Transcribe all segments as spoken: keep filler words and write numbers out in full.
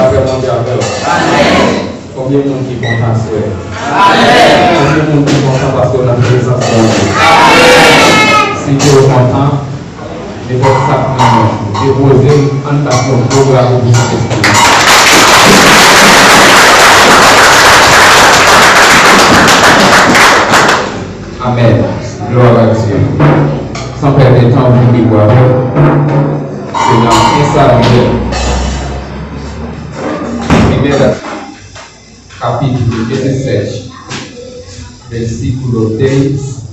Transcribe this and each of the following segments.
Pè Bondye avè w. Konbyen moun ki kontan aswè? Konbyen moun ki kontan paske w nan prezans Bondye? Si ke w kontan, nenpòt sa k nan men w, depoze l, ann bat yon gwo bravo pou Sentespri a. Amèn. Glwa a Dye. San pèdi tan, ou vin pi gwo avè w. Se nan en Samyèl. Premyè Dam, kapit vennsèt, vèsèt de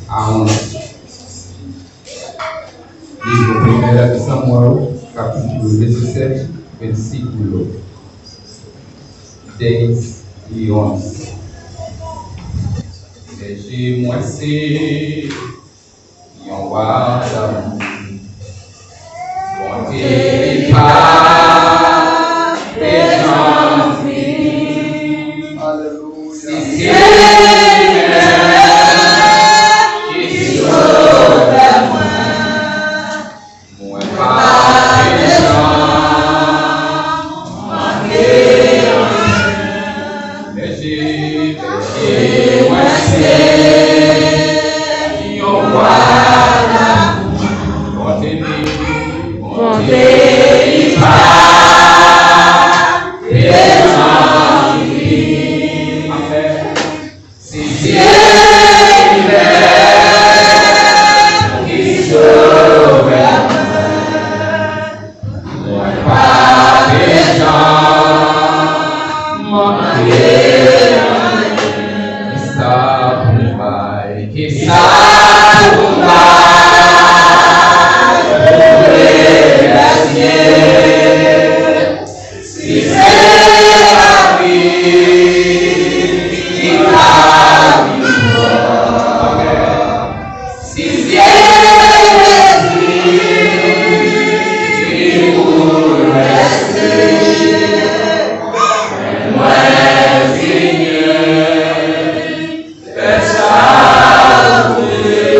a onz. Liv Premyè Dam Samyèl, kapit vennsèt, vèsèt de a onz. Bèje mwen se yon wa damou. Bonte li pa te janm fini. Alelouya. Si se li menm ki sovè mwen, mwen pa te janm manke anyen. Bèje, bèje mwen se yon wa damou. Bonte li, bonte li pa te janm fini. Amèn. Si se li menm ki sovè mwen, mwen pa te janm manke anyen. Kisa pou m bay? Kisa pou m bay pou remèsye? Si se lavi, si lavi pran. Si se Jezi ki boulvèse, mwen, Senyè, fè sa ou vle.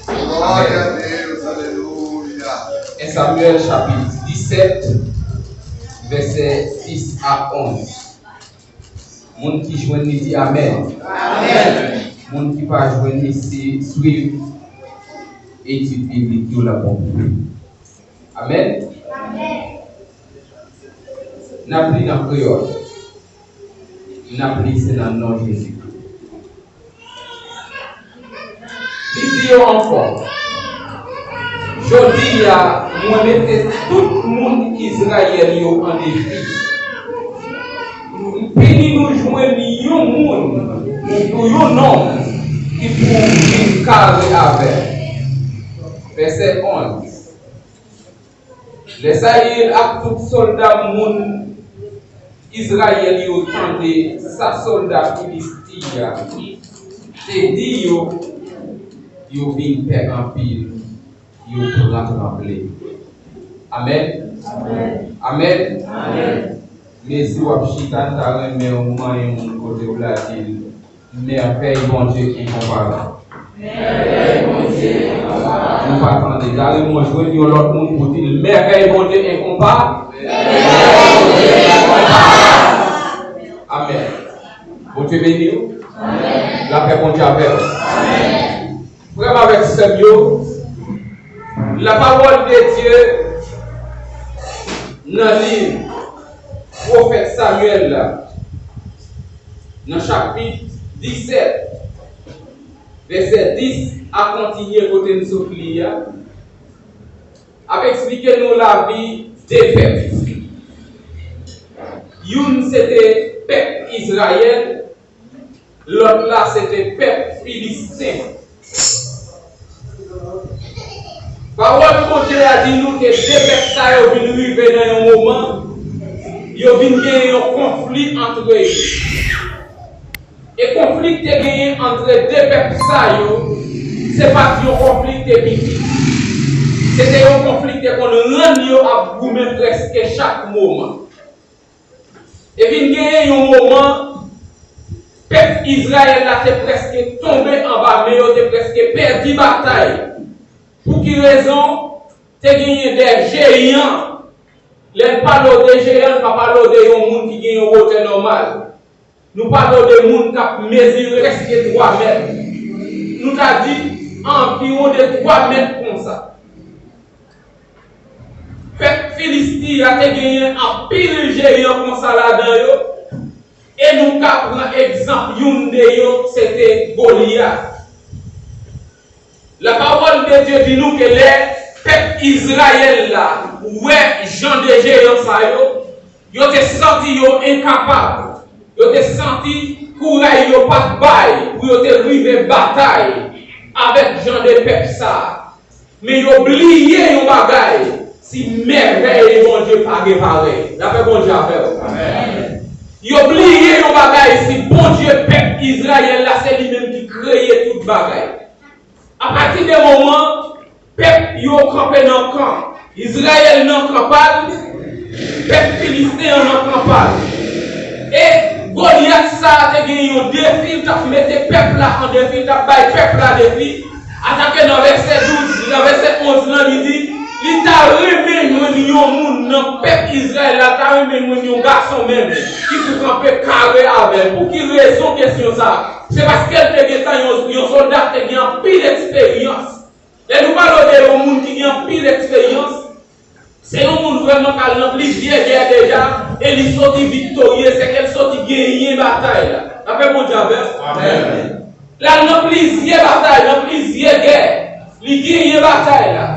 Glwa a Dye, alelouya. En Samyèl chapit disèt, vèsè sis a onz. Moun ki jwenn li di amèn. Amèn. Moun ki pa jwenn li, se swiv etid biblik yo l ap bon pou ou. Amèn. N ap li nan kreyòl. N ap li se nan non Jezikri. Li di yo ankò, jodi a, mwen mete tout moun Izrayèl yo an defi. M pini nou jwenn yon moun, yon nonm ki pou vin kare avè m. Vèsè onz. Lè Sayil ak tout sòlda moun Izrayèl yo tande sa sòlda Filisti a te di yo, yo vin pè anpil, yo pran tranble. Amèn. Amèn. Amèn. Mezi w ap chita, n ta renmen w manyen moun kote w la, di l, Mèvèy Bondye enkonparab. Mèvèy Bondye enkonparab. Nou pa tande. Gade, mwen jwenn yon lòt moun pou di l, Mèvèy Bondye enkonpa. Mèvèy Bondye enkonparab. Amèn. Bondye beni w. Amèn. Lapè Bondye avè w. Amèn. Frè m avèk sè m yo, lapawòl de Dye nan liv pwofèt Samyèl la, nan chapit disèt, vèsè dis a kontinye kote n sot li a, ap eksplike nou lavi de pèp. Youn se te pèp Izrayèl, lòt la se te pèp Filisten. Pawòl Bondye a di nou ke de pèp sa yo vin rive nan yon moman, yo vin gen yon konfli antre yo. E konfli ki te genyen antre de pèp sa yo, se pa t yon konfli ki te piti. Se te yon konfli ki te konn rann yo ap goumen prèske chak moman. E vin genyen yon moman, pèp Izrayèl la te prèske tonbe anba men yo, te prèske pèdi batay. Pou ki rezon? Te genyen de jeyan, Lè n pale w de jeyan, n pa pale w de yon moun ki gen yon wotè nòmal. Nou pale w de moun k ap mezire prèske twa mèt. Nou ta di anviwon de twa mèt konsa. Pèp Filisti a te genyen anpil jeyan konsa ladan yo, e nou ka pran egzanp youn de yo, se te Golyat. Lapawòl de Dye di nou ke lè pèp Izrayèl la wè jan de jeyan sa yo, yo te santi yo enkapab. Yo te santi kouray yo pa t bay pou yo te rive batay avèk jan de pèp sa a. Men yo bliye yon bagay, si mèvèy Bondye pa gen parèy. Lapè Bondye avè w. Yo bliye yon bagay, si Bondye pèp Izrayèl la, se li menm ki kreye tout bagay. Apati de moman pèp yo kanpe nan kan, Izrayèl nan kan pa l, pèp Filisten an nan kan pa l. E Golyat sa a te gen yon defi, l t ap mete pèp la an defi, l t ap bay pèp la defi. Atake nan vèsè douz, nan vèsè onz lan, li di, li ta renmen jwenn yon moun nan pèp Izrayèl la, ta renmen jwenn yon gason menm ki pou kanpe kare avè l. Pou ki rezon kesyon sa a? Se paske l te gentan yon, yon sòlda k te gen anpil eksperyans. Lè nou pale w de yon moun ki gen anpil eksperyans, se yon moun vrèman k al nan plizyè gè deja, e li soti viktorye, se ke l soti genyen batay la. Lapè Bondye avè w. Amèn. L al nan plizyè batay, nan plizyè gè, li genyen batay la.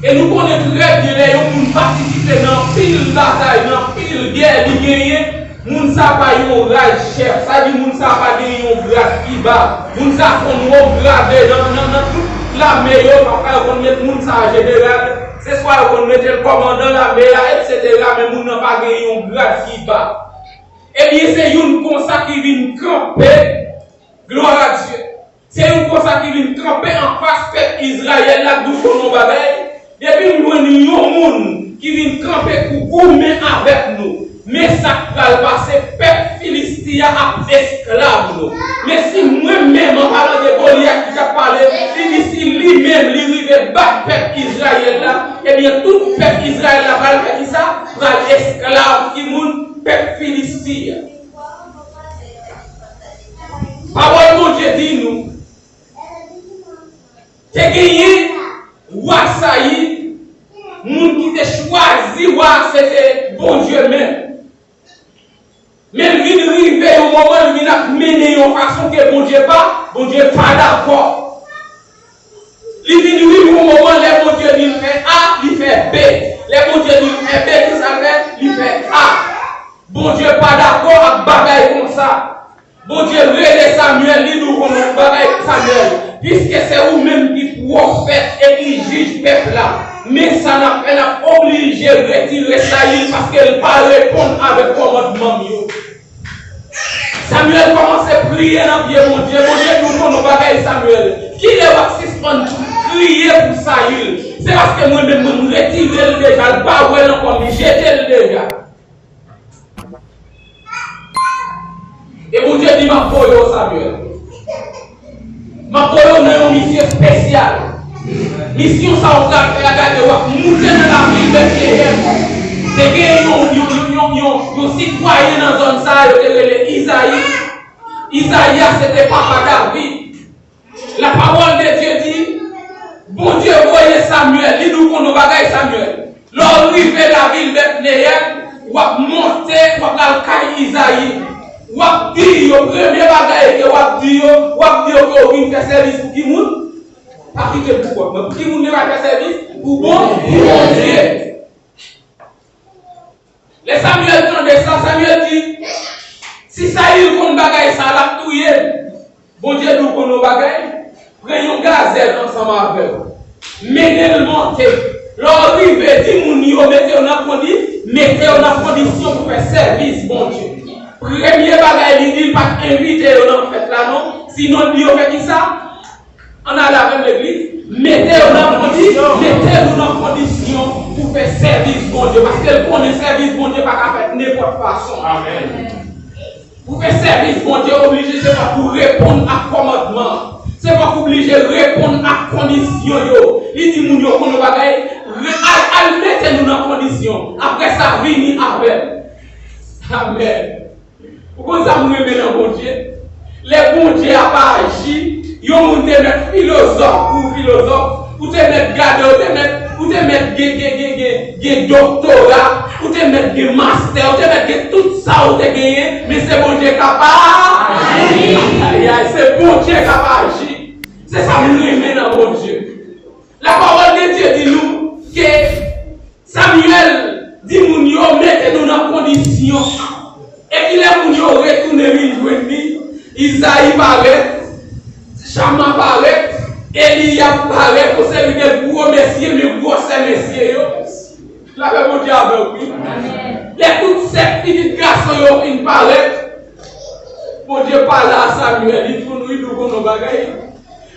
E nou konnen trè byen lè yon moun patisipe nan anpil batay, nan anpil gè, li genyen, moun sa pa yon raj chèf. Sa di moun sa pa gen yon grad ki ba. Moun sa konn wo grade nan, nan, nan tout lame yo, pafwa yo konn met moun sa jeneral, se swa yo konn mete l kòmandan lame a, etsetera, men moun nan pa gen yon grad ki ba. Ebyen, se youn konsa ki vin kanpe, glwa a Dye. Se youn konsa ki vin kanpe anfas pèp Izrayèl la, k di w konn yon bagay. Depi m jwenn yon moun ki vin kanpe pou goumen avèk nou, men sa k pral pase, pèp Filisti a ap esklav nou. Men si mwen menm, an palan de Golyat ki t ap pale, li di si li menm li rive bat pèp Izrayèl la, ebyen tout pèp Izrayèl la pral fè kisa? Pral esklav ki moun? Pèp Filisti a. Pawòl Bondye di nou, te genyen wa Sayil, moun ki te chwazi wa, se te Bondye menm. Men l vin rive yon moman, l vin ap mennen yon fason ke Bondye pa, Bondye pa dakò. Li vin rive yon moman, lè Bondye di l fè A, li fè B. Lè Bondye di l fè B, kisa l fè? Li fè A. Bondye pa dakò ak bagay konsa. Bondye rele Samyèl, li di w konn yon bagay, Samyèl, piske se ou menm ki pwofèt e ki jij pèp la, men sa n ap fè, n ap oblije retire Sayil paske l pa reponn avèk kòmandman m yo. Samyèl kòmanse priye nan pye Bondye. Bondye di w konn yon bagay, Samyèl, kilè w ap sispann kriye pou Sayil? Se paske mwen menm, mwen, m retire l deja, l pa vre l ankò, m jete l deja. E Bondye di, m ap voye w, Samyèl. M ap voye w nan yon misyon espesyal. Misyon sa w pral fè a, gade, w ap moute nan lavil Bètleyèm. Te gen yon, yon, yon, yon, yon, yon sitwayen nan zòn sa a, yo te rele Izayi. Izayi a, se te papa David. Lapawòl de Dye di, Bondye voye Samyèl, li di w konn yon bagay, Samyèl. Lè w rive lavil Bètleyèm, w ap monte, w ap al kay Izayi. W ap di yo, premye bagay ke w ap di yo, w ap di yo ke w vin fè sèvis pou ki moun? Pa kite m pou kont mwen. Pou ki moun mwen pral fè sèvis? Pou Bon, pou Bondye. Lè Samyèl tande sa, Samyèl di, si Sayil konn bagay sa, l ap touye m. Bondye di w konn yon bagay, pran yon gazèl ansanm avè w. Mennen l monte. Lè w rive, di moun yo mete w nan kondi-, mete w nan kondisyon pou fè sèvis Bondye. Premye bagay li di, l pa t envite yo nan fèt la non. Sinon, l di yo fè kisa? Ann ale avè m legliz, mete yo nan kondi-, mete nou nan kondisyon pou fè sèvis Bondye, paske l konnen sèvis Bondye pa ka fèt nenpòt fason. Amèn. Pou fè sèvis Bondye, oblije se fòk ou reponn ak kòmandman. Se fòk ou oblije reponn ak kondisyon yo. Li di moun yo konn yon bagay, Al, al mete nou nan kondisyon. Apre sa, vini avè l. Amèn. Ou konn sa m renmen nan Bondye? Lè Bondye ap aji, yon moun te mèt filozòf pou filozòf, ou te mèt gade, ou te mèt, ou te mèt gen, gen, gen, gen, gen doktora, ou te mèt gen mastè, ou te mèt gen tout sa ou te genyen, men se Bondye k ap aji. Ayayay, se Bondye k ap aji. Se sa m renmen nan Bondye. Lapawòl de Dye di nou ke Samyèl di moun yo, mete nou nan kondisyon. Epi lè moun yo retounen vin jwenn li, Izayi parèt, Chama parèt, Eliyab parèt, yon seri de gwo mesye, men gwosè mesye yo. Lapè Bondye avè w, wi. Lè tout sèt pitit gason yo fin parèt, Bondye pale a Samyèl, li di, "Moun, wi, nou konn yon bagay.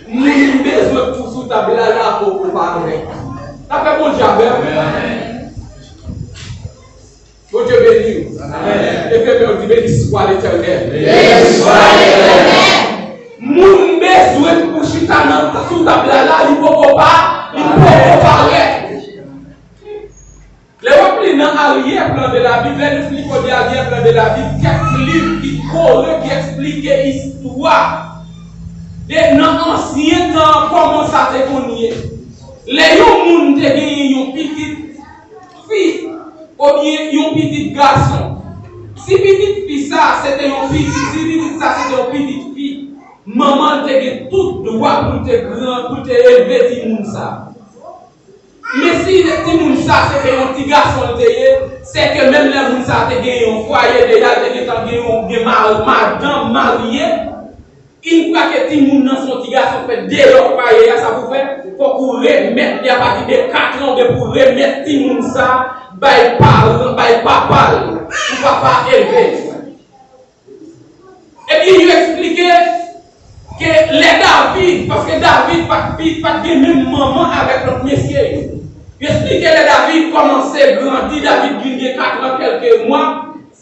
Moun m bezwen pou sou tab la, la poko parèt." Lapè Bondye avè w. Bondye beni w. Amèn. Leve men w, di, "Beni swa Letènèl." Beni swa Letènèl. Moun m bezwen pou chita nan, sou tab la, la, li poko pa, li poko parèt. Lè w ap li nan Arrière-plan de la Bible, lè nou fin li kote Arrière-plan de la Bible, kèk liv ki kore, ki eksplike istwa de nan ansyen tan an, kòman sa te konn ye. Lè yon moun te genyen yon pitit fi, oubyen yon pitit gason, si pitit fi sa se te yon pitit, si pitit sa se te yon pitit fi, manman l te gen tout dwa pou l te gran, pou l te elve timoun sa. Men si timoun sa se te yon ti gason l te ye, se ke menm lè moun sa te gen yon fwaye deja, l te gentan gen yon, gen ma-, madanm marye, yon fwa ke timoun nan se yon ti gason fèt deyò fwaye a, sa pou fè, fòk ou remèt li apati de kat an, ou gen pou remèt timoun sa bay paran, bay papa l, pou papa elve l. Ebyen, yo eksplike ke lè David, paske David pa t, pa t gen menm manman avèk lòt mesye yo. Yo eksplike lè David kòmanse grandi, David vin gen kat an kèlke mwa,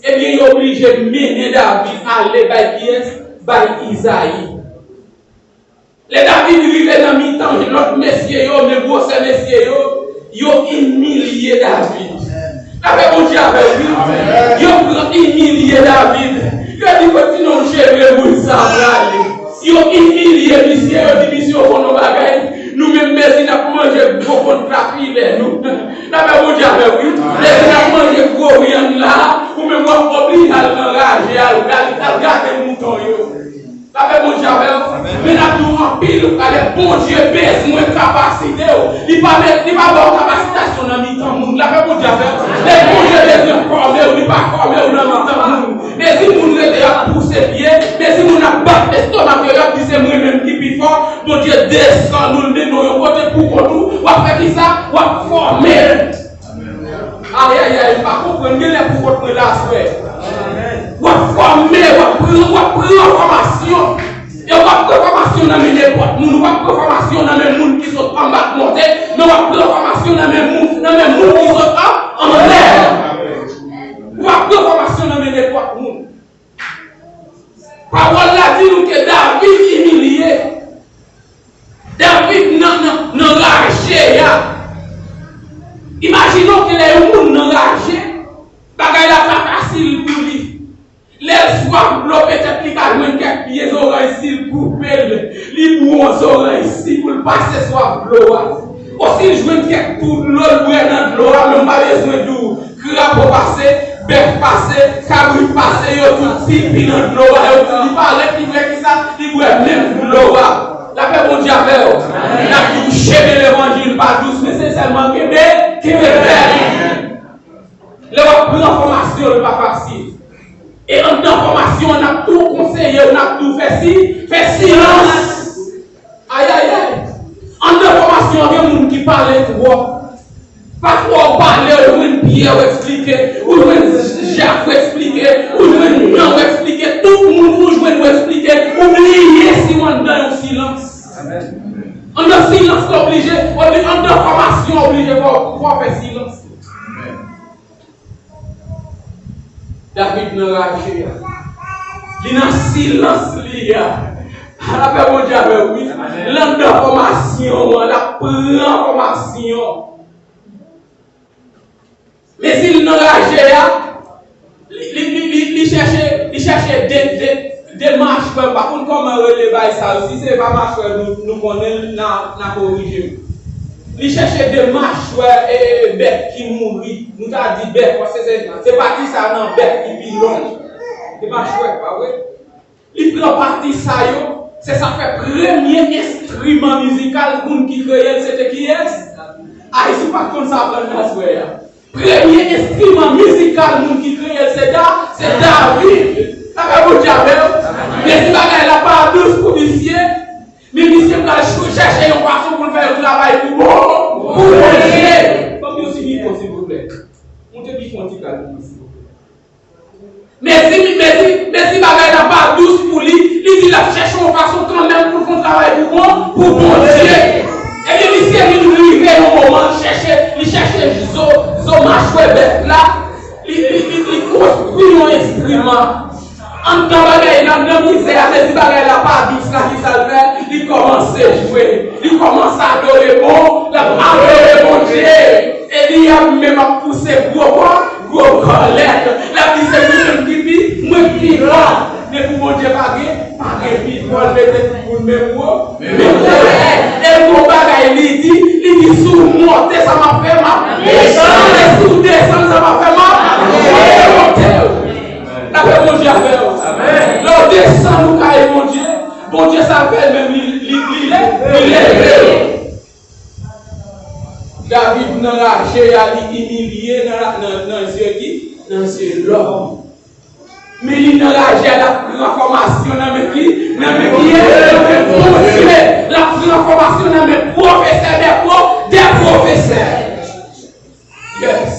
ebyen, yo oblije mennen David ale bay kiyès? Bay Izayi. Lè David rive nan mitan lòt mesye yo, men gwosè mesye yo, yo imilye David. Lapè Bondye avè w, wi. Yo pran imilye David. Yo di, "Kontinye w jere moun sa prale." Yo imilye misye, yo di, "Misye, w konn yon bagay? Nou menm mezi n ap manje gwo konn trafilè nou." Lapè Bondye avè w, wi. Mezi n ap manje gwo vyann la, ou menm w ap oblije al nan raje, al, al, al gade mouton yo. Lapè Bondye avè w. Men n ap di w anpil, lè Bondye bezwen kapasite w, li pa met, li pa ba w kapasitasyon nan mitan moun. Lapè Bondye avè w. Lè Bondye bezwen fòme w, li pa fòme w nan mitan moun. Mezi moun rete, y ap pouse pye, mezi moun ap bat lestomak yo, y ap di se mwen menm ki pi fò. Bondye desann ou, l mennen w yon kote pou kont ou, w ap fè kisa? W ap fòme. Ayayay, m pa konprann, gen lè pou kont mwen la aswè. W ap fòme, w ap pran, w ap pran fòmasyon. E w ap pran fòmasyon nan men nenpòt moun, w ap pran fòmasyon nan men moun ki sot anba k monte, men w ap pran fòmasyon nan men moun, nan men moun ki sot an, anlè. W ap pran fòmasyon nan men nenpòt moun. Pawòl la di nou ke David imilye. David nan, nan, nan raje a. Imajine w ke lè yon moun nan raje, bagay la pa fasil pou li. Lè l swaf dlo, petèt li ka jwenn kèk pye zoranj, si l koupe l, li bwon zoranj si pou l pase swaf dlo a. Osi l jwenn kèk twou dlo l bwè nan dlo a, men m pa bezwen di w, krapo pase, bèf pase, kabrit pase, yo tout pipi nan dlo a, yo tout, li parèt, li fè kisa, li bwè menm dlo a. Lapè Bondye avè w. N ap di w, chemen levanjil pa dous, men se sèlman kenbe, kenbe fèm. Lè w ap pran fòmasyon, li pa fasil. E anndan fòmasyon an, n ap tou konseye w, n ap tou fè si, fè silans. Ayayay. Anndan fòmasyon an, gen moun ki pale twòp. Pafwa w pale, ou jwenn Pyè w eksplike, ou jwenn Jak w eksplike, ou jwenn Jan w eksplike, tout moun ou jwenn w eksplike, ou bliye si w anndan yon silans. Anndan silans la oblije, oblije, anndan fòmasyon oblije fò, fò fè silans. David nan raje a. Li nan silans li a. Lapè Bondye avè w, wi. L anndan fòmasyon an, l ap pran fòmasyon. Mezi l nan raje a, li, li, li, li, li chèche, li chèche de, de, de machwè, m pa konn kòman yo rele bagay sa yo, si se pa machwè nou, nou konnen l n a, n a korije m. Li chèche de machwè e, e bèt ki mouri, nou ta di bèt, paske se, se pati sa nan bèt ki pi long. De machwè, pa vre? Li pran pati sa yo, se sa k fè premye enstriman mizikal moun ki kreye l se te kiyès? Ay, si w pa t konn sa, aprann l aswè a. Premye enstriman mizikal moun ki kreye l se Da, se David. Sa fè Bondye avè w. Men si bagay la pa dous pou misye, men misye pral chou- chèche yon fason pou l fè yon travay pou bon, pou Bondye. Ban m yon ti mikwo, silvouplè. Moute mikwo an ti kal pou mwen, silvouplè. Men si, men si, men si bagay la pa dous pou li, li di l ap chèche yon fason kanmenm pou l fè yon travay pou bon, pou Bondye. Ebyen, misye vin rive yon moman, l chèche, li chèche zo, zo machwè bèt la, li, li, li, li konstwi yon enstriman. Anndan bagay la, nan mizè a, men si bagay la pa dous la, ki sa l fè? Li kòmanse jwe, li kòmanse adore bon, l ap adore Bondye. Eliyab menm ap pouse gwo kò, gwo kòlèt. L ap di, "Se mwen menm ki pi, mwen ki pi la." Men pou Bondye pa gen, pa gen pi fò, l mete tout moun menm wo, menm wo. E gwo bagay li di, li di, "Si w monte, sa m ap fè, m ap desann. E si w desann, sa m ap fè, m ap monte w." Lapè Bondye avè w. Lè w desann ou kay Bondye, Bondye sa fè l menm li, li, li lè, li leve w. David nan raje a, li imilye nan, nan, nan zye ki? Nan zye lòm. Men li nan raje a, l ap pran fòmasyon nan men ki? Nan men kiyès? Nan men Bondye. L ap pran fòmasyon nan men pwofesè dè pwo-, dè pwofesè. Yes.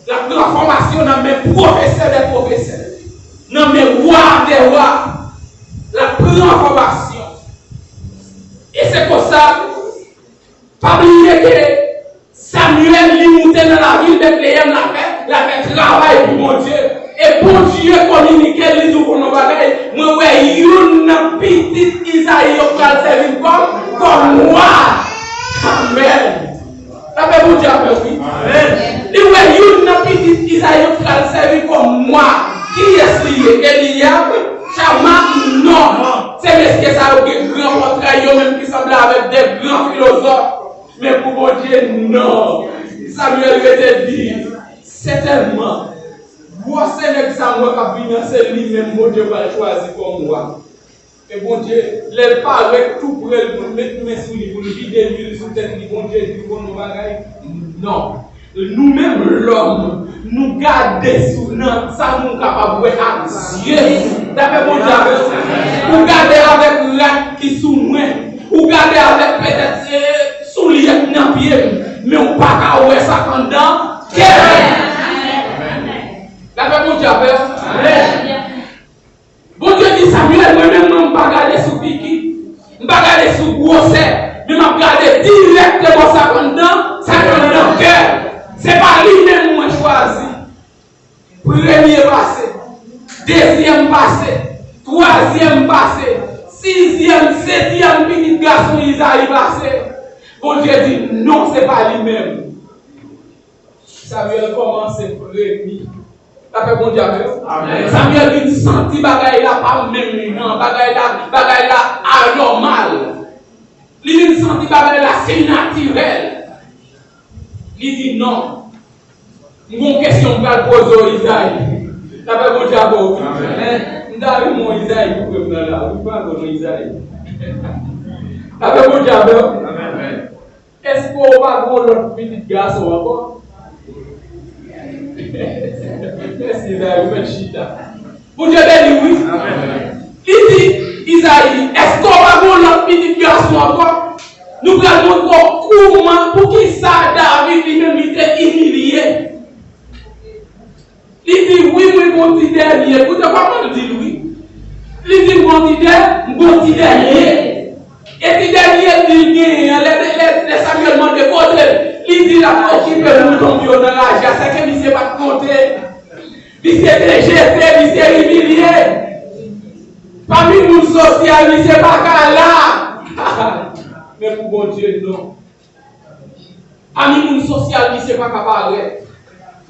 L ap pran fòmasyon nan men pwofesè dè pwofesè, nan men wa dè wa. L ap pran fòmasyon. E se konsa, pa bliye ke Samyèl, li moute nan lavil Betleyèm, l a fè, l a fè travay pou Bondye. E Bondye kominike l, li di w konn yon bagay, mwen wè youn nan pitit Izayi yo pral sèvi m kòm, kòm wa. Amèn. Sa fè Bondye avè w, wi. Amèn. Li wè youn nan pitit Izayi yo pral sèvi kòm wa. Kiyès li ye? Eliyab? Chama? Non. Se mesye sa yo gen gran pòtray, yo menm ki sanble avèk de gran filozòf. Men pou Bondye, non. Samyèl rete di, sètènman, gwosè nèg sa m wè k ap vini an, se li menm Bondye pral chwazi kòm wa. E Bondye, lè l parèt tou pre l pou l met men sou li, pou l vide luil sou tèt li, Bondye di, "Ou konn yon bagay?" Non. Nou menm lòm, nou gade sou nan sa nou kapab wè ak zye nou. Dapre Bondye avè w, ou gade avèk rad ki sou mwen, ou gade avèk petèt, eh, soulye k nan pye m, men ou pa ka wè sa k anndan kè m. Dapre Bondye avè w. Bondye di Samyèl, mwen menm, mwen, m pa gade sou figi, m pa gade sou gwosè, men m ap gade dirèkteman sa k anndan, sa k anndan kè. Se pa li menm mwen chwazi. Premye pase, dezyèm pase, twazyèm pase, sizyèm, setyèm pitit gason Izayi pase. Bondye di, non, se pa li menm. Samyèl kòmanse fremi. Lapè Bondye avè w. Amèn. Samyèl vin santi bagay la pa menm jan, bagay la, bagay la anòmal. Li vin santi bagay la sinatirèl. Li di, "Non. M gon kesyon m pral poze w, Izayi." Lapè Bondye avè w. Amèn. M ta renmen w, Izayi, pou frè m nan la. Wi, padon non, Izayi. Lapè Bondye avè w. Amèn. Èske w pa gen yon lòt pitit gason ankò? Mèsi, Izayi, ou mèt chita. Bondye beni w, wi. Li di, Izayi, èske w pa gen yon lòt pitit gason ankò? Nou pral montre w kouman, poukisa David li menm li te imilye. Li di, "Wi, mwen gon ti dènye." Koute kòman l di l, wi. Li di, "M gon ti dè-, m gon ti dènye." E ti dènye di l genyen an, lè, lè, lè Samyèl mande kote l, li di l ap okipe mouton m yo nan raje a, sèke misye pa t konte. Misye te jete, misye imilye. Pami moun sosyal, misye pa ka la. Men pou Bondye, non. Pami moun sosyal, misye pa ka parèt.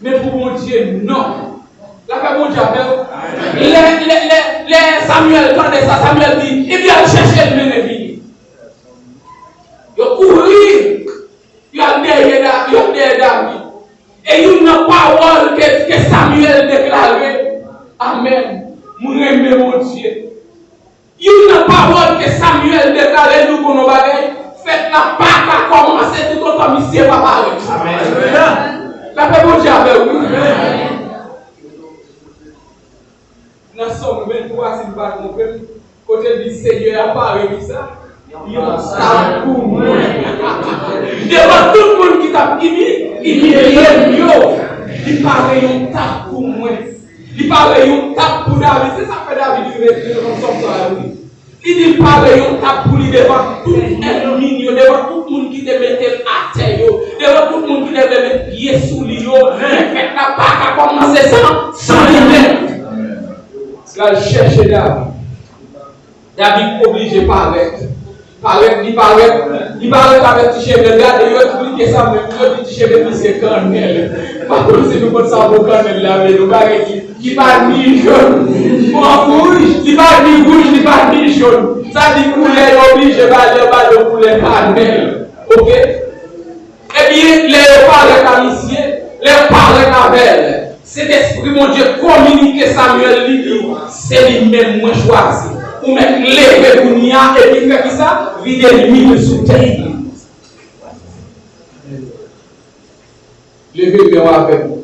Men pou Bondye, non. Lapè Bondye avè w. Lè, lè, lè, lè Samyèl tande sa, Samyèl di, ebyen, al chèche l, mennen vini. Yo kouri, y al dèyè Da-, y al dèyè David. E youn nan pawòl ke, ke Samyèl deklare, amèn, mwen renmen Bondye. Youn nan pawòl ke Samyèl deklare, nou konn yon bagay, fèt la pa ka kòmanse toutotan misye pa parèt. Amèn. Lapè Bondye avè w, wi. Nan Sòm venntwa, si m pa twonpe m, kote l di, Senyè a pare kisa? Yon tab pou mwen. Devan tout moun ki t ap imi-, imilye m yo, li pare yon tab pou mwen. Li pare yon tab pou David. Se sa k fè David rive ekri nan Sòm sa a, wi. Li di l pare yon tab pou li devan tout ènmi l yo, devan tout moun ki te mete l atè yo, devan tout moun ki te vle met pye sou li yo. Men fèt la pa ka kòmanse san, san li menm. L al chèche David. David oblije parèt. Parèt, li parèt, li parèt avèk ti cheve l. Gade, yo eksplike sa menm, yo di ti cheve misye kannèl. M pa konn si nou konn sa mo kannèl la vle di, yon bagay ki, ki pa ni jòn, ni wouj, li pa ni wouj, li pa ni jòn. Sa di koulè yo oblije ba yo, ba yo koulè kannèl. Oke? Ebyen, lè yo parèt a misye, lè yo parèt avè l, Sentespri Bondye kominike Samyèl, li di, se li menm mwen chwazi. Ou mèt leve kounye a epi fè kisa? Vide lwil sou tèt li. Leve men w avè m.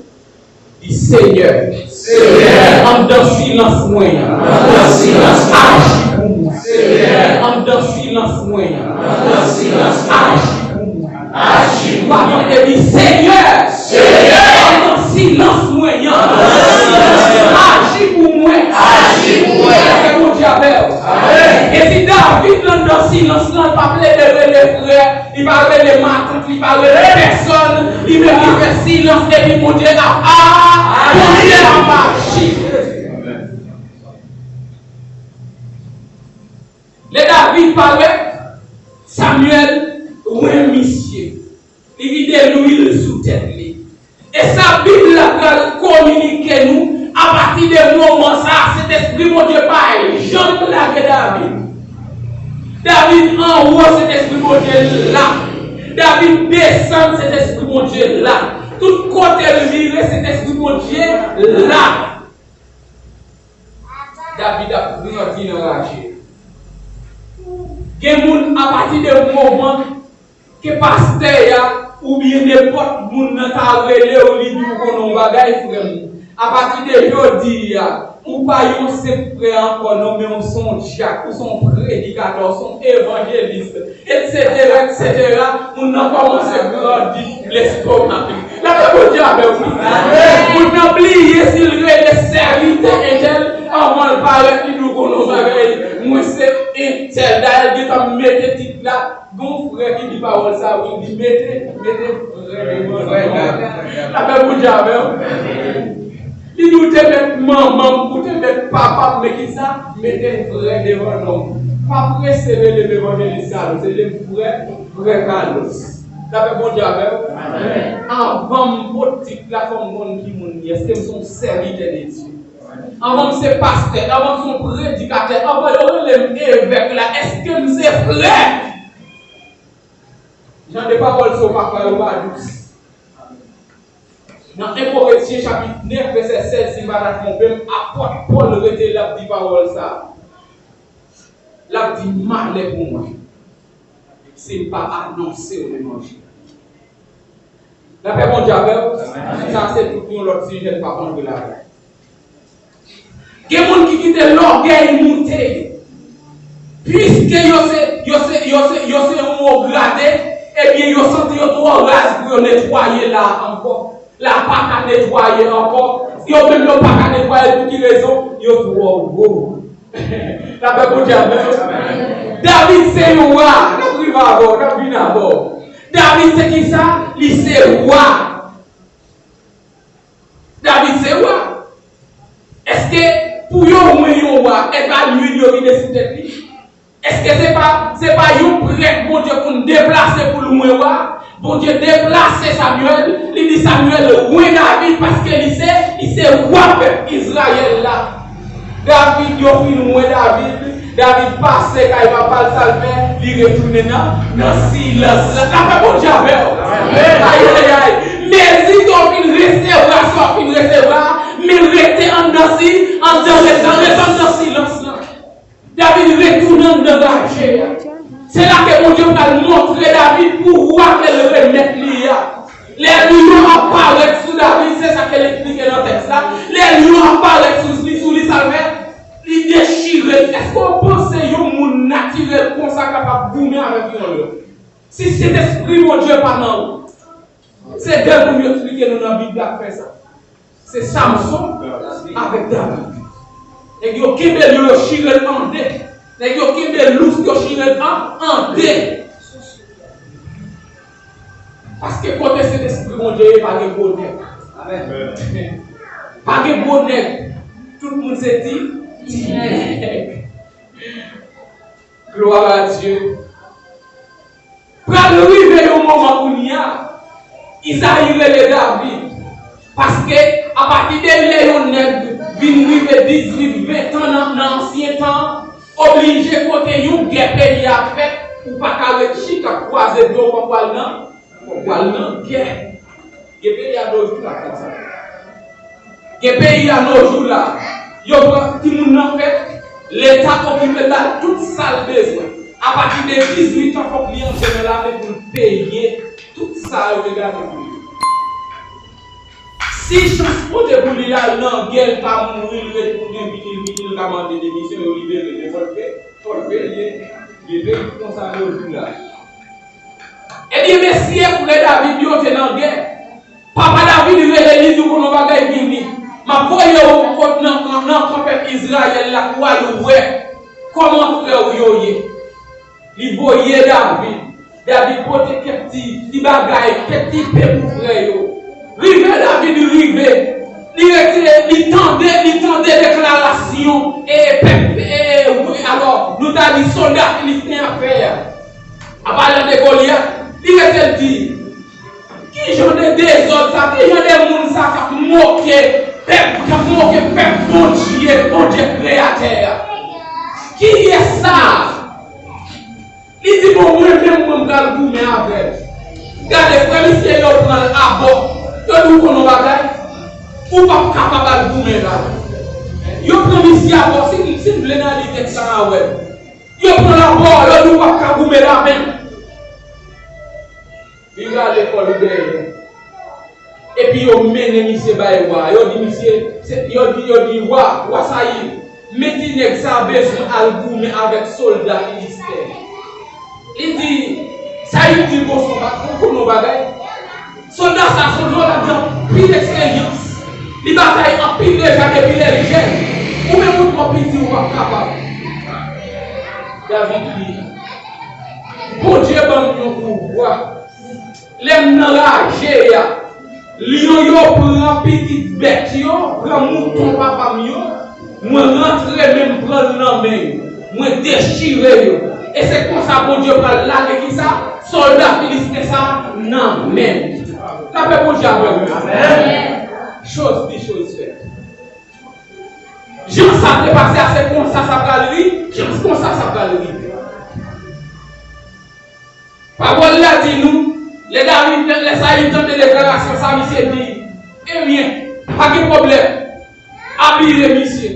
Di, Senyè, Senyè, anndan silans mwen an, anndan silans mwen, aji pou mwen. Senyè, anndan silans mwen an, anndan silans mwen, aji pou mwen. Aji pou mwen. Ou pa tande, di, Senyè, Senyè, anndan silans mwen an, anndan silans mwen an, aji pou mwen. Aji pou mwen. Ke Bondye avè w. Amèn. E si David anndan silans lan, l pa plede rele frè, li pa rele matant, li pa rele pèsòn, li menm li fè silans epi Bondye ap a, Bondye ap aji. Lè David parèt, Samyèl wè misye. Li vide lwil sou tèt li. E sa Bib la pral kominike nou, apati de moman sa a, Sentespri Bondye pa janm lage David. David anwo, Sentespri Bondye la. David desann, Sentespri Bondye la. Tout kote l vire, Sentespri Bondye la. David ap grandi nan raje. Gen moun, apati de moman ke pastè a oubyen nenpòt moun nan ta rele w, li di w konnen yon bagay, frè m. Apati de jodi a, ou pa yon senp frè ankò, non, men w se yon dyak, ou se yon predikatè, w se yon evanjelis, etsetera, etsetera. Moun nan kòmanse grandi lestomak li. Lapè Bondye avè w, wi. Moun nan bliye si l rele sèvitè entèl, anvan l parèt, li di w konnen yon bagay, mwen se entèl. Dayè, l gentan mete tit la. Gon frè ki di pawòl sa, wi, li mete, mete frè devan non. Lapè Bondye avè w. Li di, ou te met manman m, ou te met papa m, men kisa? Mete frè devan non. Pa prese rele m evanjelis Carlo, se rele m frè, frè Carlos. Lapè Bondye avè w. Anvan m pot tit la, fò m konn ki moun m ye. Èske m se yon sèvitè de Dye? Anvan m se pastè, anvan m se yon predikatè, anvan yo rele m evèk la, èske m se frè? Jan de pawòl sa yo pa kwè yo pa dous. Nan en Korentyen chapit nèf vèsè sèz, si m pa ta twonpe m, apòt Pòl rete, l ap di pawòl sa a. L ap di, malè pou mwen si m pa anonse w levanjil. Lapè Bondye avè w. Sa se tout yon lòt sijè, n p ap antre ladan. Gen moun ki kite lògèy moute yo. Piske yo se, yo se, yo se, yo se yon wo grade, ebyen yo santi yo twò raz pou yo netwaye la a ankò. La a pa ka netwaye ankò. Yo menm yo pa ka netwaye pou ki rezon? Yo twò wo. Lapè Bondye avè w. David se yon wa. N ap rive avè w, n ap vin avè w. David se kisa? Li se wa. David se wa. Èske pou yo wen yon wa, e pa lwil yo vide sou tèt li? Èske se pa, se pa yon prèt Bondye konn deplase pou l wen wa? Bondye deplase Samyèl, li di Samyèl, "Wen David, paske li se, li se wa pèp Izrayèl la." David, yo fin wen David, David pase kay papa l, sa l fè, li retounen nan, nan silans la. Lapè Bondye avè w. Ayayay. Mezi ke w fin resevwa, sa w fin resevwa, men rete anndan si, anndan, rete anndan silans la. David retounen anndan raje a. Se la ke Bondye pral montre David pouvwa ke l remèt li a. Lè lyon ap parèt sou David, se sa ke l eksplike nan tèks la. Lè lyon ap parèt sou li, sou li, sa l fè? Li dechire l. Èske w panse yon moun natirèl konsa kapab goumen avèk yon lyon? Si Sentespri Bondye pa nan ou, se de moun yo eksplike nou nan Bib la k fè sa. Se Samson avèk David. Nèg yo kenbe lyon, yo chire l an de. Nèg yo kenbe lous, yo chire l an, an de. Paske kote Sentespri Bondye ye, pa gen gwo nèg. Pa gen gwo nèg. Tout moun se ti, ti nèg. Gloire à Dieu. Pral rive yon moman kounye a, Izayi rele David. Paske apati de lè yon nèg vin rive dizuit, ven tan nan, nan ansyen tan, oblije kote yon gè peyi a fèt, ou pa ka ret chita kwaze byen, ou pa pral nan, ou pral nan gè. Gen peyi a nojou la konsa. Gen peyi a nojou la. Yo pran timoun nan fèt, Leta okipe l ba l tout sa l bezwen. Apati de dizuit an, fòk li antre nan lame pou l peye tout sa yo te gade pou li. Si chans pote pou li la, l nan gè, l pa mouri, l retounen, vini, l vini, l ka mande demisyon, yo libere l. Men fò l peye, fò l peye. Gen peyi konsa nojou la. Ebyen, mesye, frè David yo te nan gè. Papa David rele li, di, "Ou konn yon bagay, vini. M ap voye w kot nan, nan, nan kan pèp Izrayèl la pou w al wè kòman frè w yo ye." Li voye David. David pote kèk ti, ti bagay, kèk ti pen pou frè yo. Rive David rive, li rete, li tande, li tande deklarasyon, e, pèp, e, alò, nou ta di sòlda filisten ap fè a. An palan de Golyat, li rete l di, "Ki jan de dezòd sa? Ki jan de moun sa k ap moke pèp, k ap moke pèp Bondye, Bondye Kreyatè a? Kiyès sa a?" Li di, "Bon, mwen menm, mwen, m pral goumen avè l." Gade, frè misye yo pran l abò. Yo di, "Ou konn yon bagay? Ou p ap kapab al goumen la." Yo pran misye abò, si, si n vle n a li tèks la n a wè l. Yo pran l abò, yo di, "Ou p ap ka goumen la menm." Li rale kò l dèyè. Epi yo mennen misye bay wa. Yo di misye, se, yo di, yo di, "Wa, wa Sayil, men ti nèg sa a bezwen al goumen avèk sòlda filisten." Li di, Sayil di, "Bon, se yon ba-, ou konn yon bagay? Sòlda sa, se yon sòlda ki gen anpil eksperyans. Li batay anpil deja depi lè l jèn. Ou menm ou twò piti, ou p ap kapab." David di, "Bondye ban m yon pouvwa. Lè m nan raje a, lyon yo pran pitit bèt yo, pran mouton papa m yo, mwen rantre men m pran l nan men yo, mwen dechire yo. E se konsa Bondye pral lage kisa? Sòlda filisten sa a nan men m." Lapè Bondye avè w. Amèn. Choz di, choz fèt. Jan sa te pase a, se konsa sa pral ri, jan konsa sa pral rive. Pawòl la di nou, lè David, lè Sayil tande deklarasyon sa, misye di, "Ebyen, pa gen pwoblèm, abiye misye."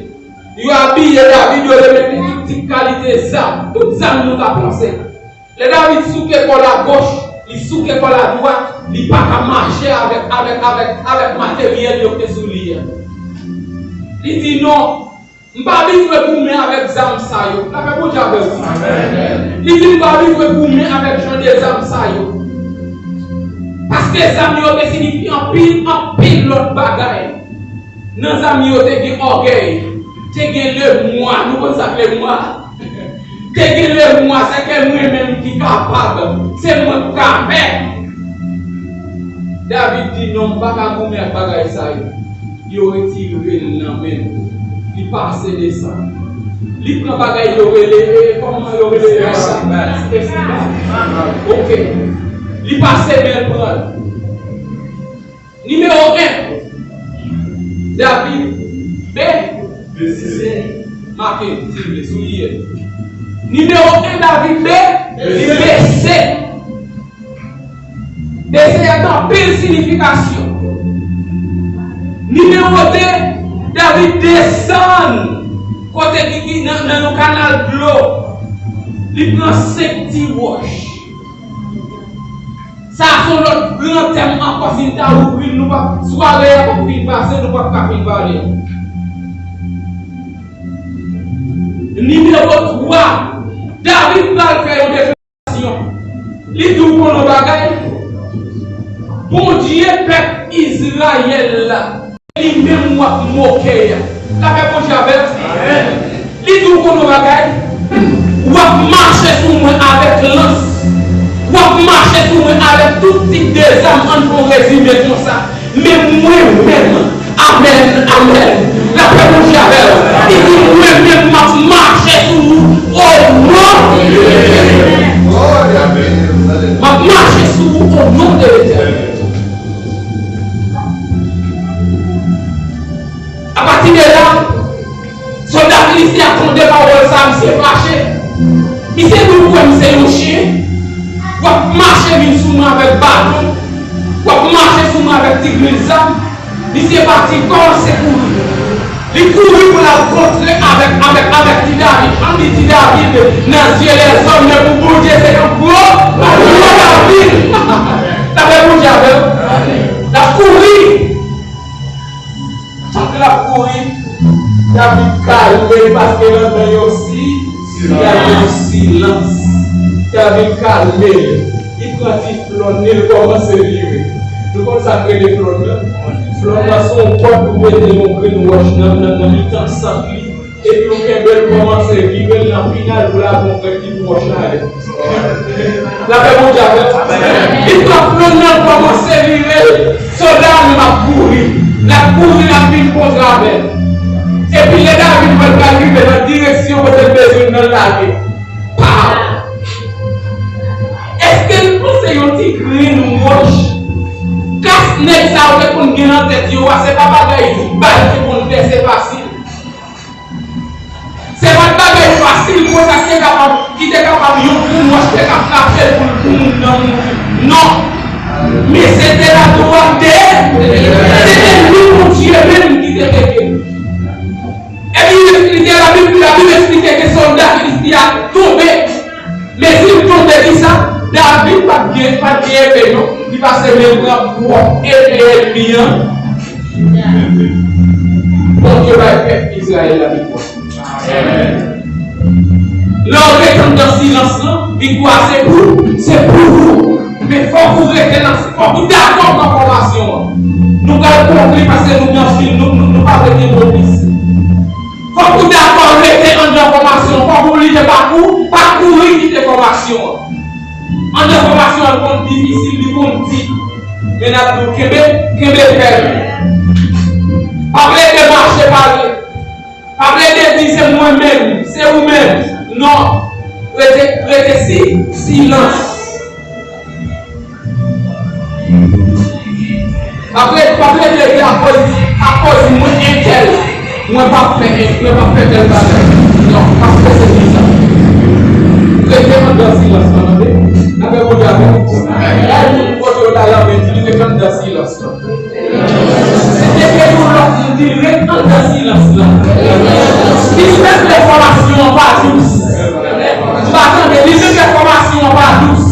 Yo abiye David, yo remèt li tout tip kalite zam, tout zam nou ka panse. Lè David souke kò l agoch, li souke kò l adwat, li pa ka mache avèk, avèk, avèk, avèk materyèl yo te sou li a. Li di, "Non, m pa bezwen goumen avèk zam sa yo." Lapè Bondye avè w. Amèn. Li di, "M pa bezwen goumen avèk jan de zam sa yo." Paske zam yo te siyifi anpil, anpil lòt bagay. Nan zam yo te gen ògèy, te gen lemwa. Nou konn sa k lemwa? Te gen lemwa, se ke mwen menm ki kapab, se mwen k ka fè. David di, "Non, m pa ka goumen ak bagay sa yo." Yo retire l nan men l. Li pase desann. Li pran bagay yo rele, e, kòman yo rele sa? Festival. Ok. Li pase men l pran l. Nimewo en, David B. Bese. Make, silvouplè, souliye. Nimewo en, David B. Bese. Bese a gen anpil siyifikasyon. Nimewo de, David desann kote ki, ki nan, nan yon kanal dlo. Li pran senk ti wòch. Sa a se yon lòt gran tèm ankò, si n ta ouvri l, nou p ap, sware a p ap fin pase, nou p ap ka fin pale. Nimewo twa, David pral fè yon deklarasyon. Li di w konn yon bagay, Bondye pèp Izrayèl la, li menm w ap moke a. Lapè Bondye avè w. Li di w konn yon bagay, w ap mache sou mwen avèk lans. W ap mache sou mwen avèk tout tip de zam, ann fè yon rezime konsa. Men mwen menm, amèn, amèn. Lapè Bondye avè w. Li di, mwen menm, m ap mache sou ou o non. M ap mache sou ou o non de Letènèl. Apati de la, sòlda Filistin an tande pawòl sa a, misye fache. Misye di, ou kwè m se yon chen? W ap mache vin sou mwen avèk baton. W ap mache sou mwen avèk ti grenn zam. Misye pati, kòmanse kouri. Li kouri pou l al kontre avèk, avèk, avèk ti David. Ann di ti David, nan zye lèzòm, men pou Bondye se yon gwo, yon gwo David. Lapè Bondye avè w. L ap kouri. Pandan l ap kouri, David kalme l paske nan men yo si, David silans. David kalme l. Li pran ti flonn li, li kòmanse vire. Nou konn sa k rele flonn nan? Flonn nan se yon kòd ou mete yon grenn wòch nan, nan, nan mitan sant li. Epi ou kenbe l kòmanse vire l nan final pou lage yon grenn ti wòch la. Lapè Bondye avè w. Li pran flonn nan, l kòmanse vire l. Sòlda a menm ap kouri. L ap kouri, l ap vin kontre avè l. Epi lè David wè l pral rive nan direksyon kote l bezwen l nan, l lage. Paw! Èske n panse yon ti grenn wòch, kas nèg sa yo te konn gen nan tèt yo a, se pa bagay bal te konn fè, se fasil. Se pa t bagay fasil konsa ki te kapab, ki te kapab yon grenn wòch te ka frape l pou l, pou moun nan mouri. Non. Men se te la dwate, se te li Bondye menm ki te mete l. Epi li eksplike, Labib, Labib eksplike ke sòlda Filisti a tonbe. Men si l tonbe, kisa? David pa t gen, pa t gen epe, non. Li pase men l pran pwòp epe ènmi an. Bondye bay pèp Izrayèl la viktwa. Amèn. Lè w rete anndan silans lan, viktwa se pou, se pou ou. Men fòk ou rete nan, fòk ou dakò pran fòmasyon an. Nou pral konkli paske nou gen anpil, nou, nou, nou pa vle gen twòp plis. Fòk ou dakò rete anndan fòmasyon an. Fòk ou oblije pa kou, pa kouri kite fòmasyon an. Anndan fòmasyon an konn difisil, li konn di. Men n ap di w kenbe, kenbe fèm. Pa plede mache pale. Pa plede di se mwen menm, se ou menm. Non. Rete, rete si, silans. Pa plede, pa plede di akoz, akoz mwen entèl, mwen p ap fè, mwen p ap fè tèl bagay. Non, paske se kisa? Rete anndan silans lan, tande. N ap fè Bondye avè w. Bay moun kote w la lanmen, di li rete anndan silans lan. Mete yon lòt moun di ret anndan silans lan. Li fè enfòmasyon an pa dous. M pa tande, li fè enfòmasyon an pa dous.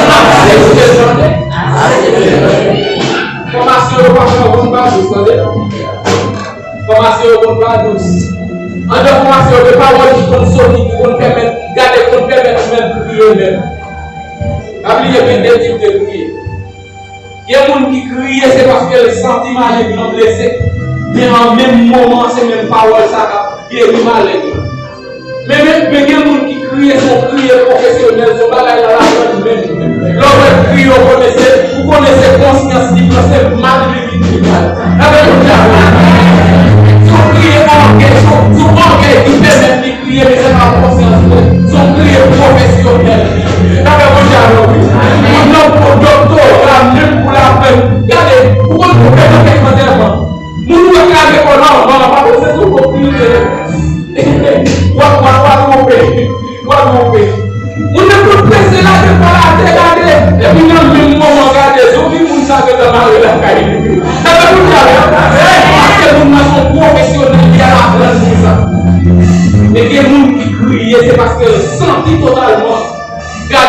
Aksepte, tande. Enfòmasyon yo pa fè yon moun pa dous, tande. Enfòmasyon yo konn pa dous. Anndan enfòmasyon yo, gen pawòl ki konn soti, ki konn pèmèt, gade, konn pèmèt ou menm kriye menm. Pa bliye gen de tip de kriye. Gen moun ki kriye, se paske l santi maleng lan blese. Men an menm moman, se menm pawòl sa k ap geri maleng lan. Men, men, men gen moun ki kriye, se yon kriye pwofesyonèl, se yon bagay l al aprann menm. Lè w wè l kriye, ou konnen se, ou konnen se konsyans li pran, se mal li vin fè mal. Avèk yon diab. Se yon kriye ògèy, se yon, se yon ògèy ki pèmèt li kriye, men se pa konsyans li. Se yon kriye pwofesyonèl. N ap fè Bondye avè w, wi.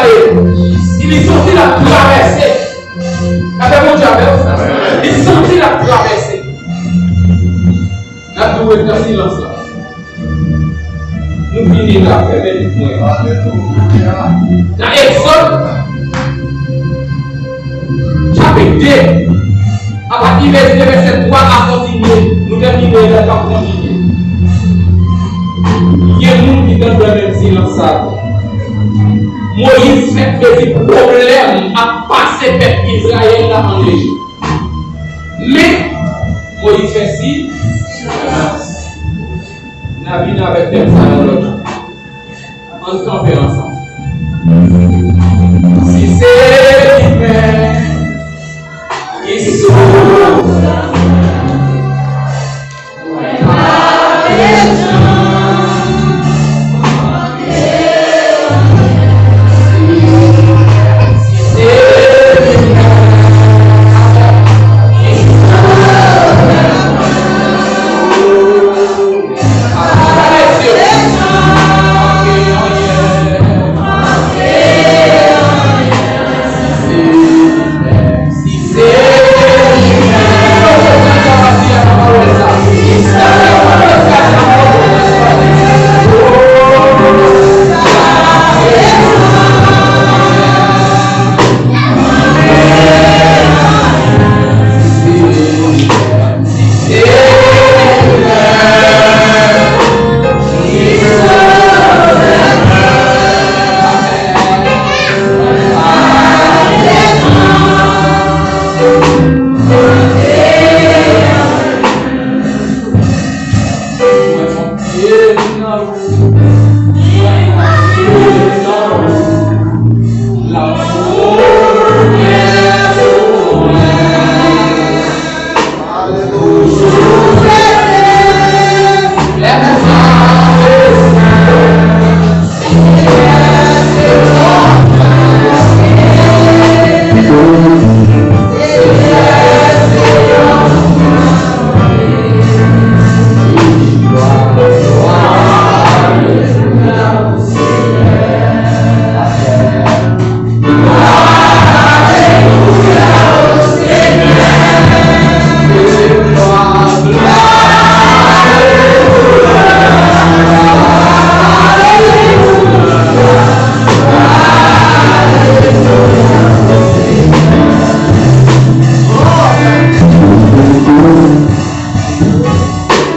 Li santi l ap travèse. Afè Bondye avè w. Li santi l ap travèse. N ap di w ret nan silans la. Nou fini la, fèmen lit mwen. Nan Egzòd, chapit de, apati vèsè, vèsè twa a kontinye, nou tèmine la, n ap kontinye. Gen moun ki t anndan menm silans sa a. Moyiz fèk vle di pwoblèm ap pase pèp Izrayèl la ann Ejip. Men, Moyiz fè si, n a vin avèk tèm sa yon lòt jan. Ann kanpe ansanm. Si se li menm ki sou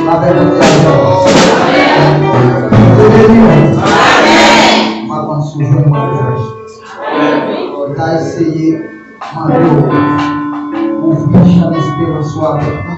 Lavè Bondye avè w. Bondye beni w. M ap ann sou jwenn mwen levèj. Mwen ta eseye mande w ouvri chan esperans ou avèk nou.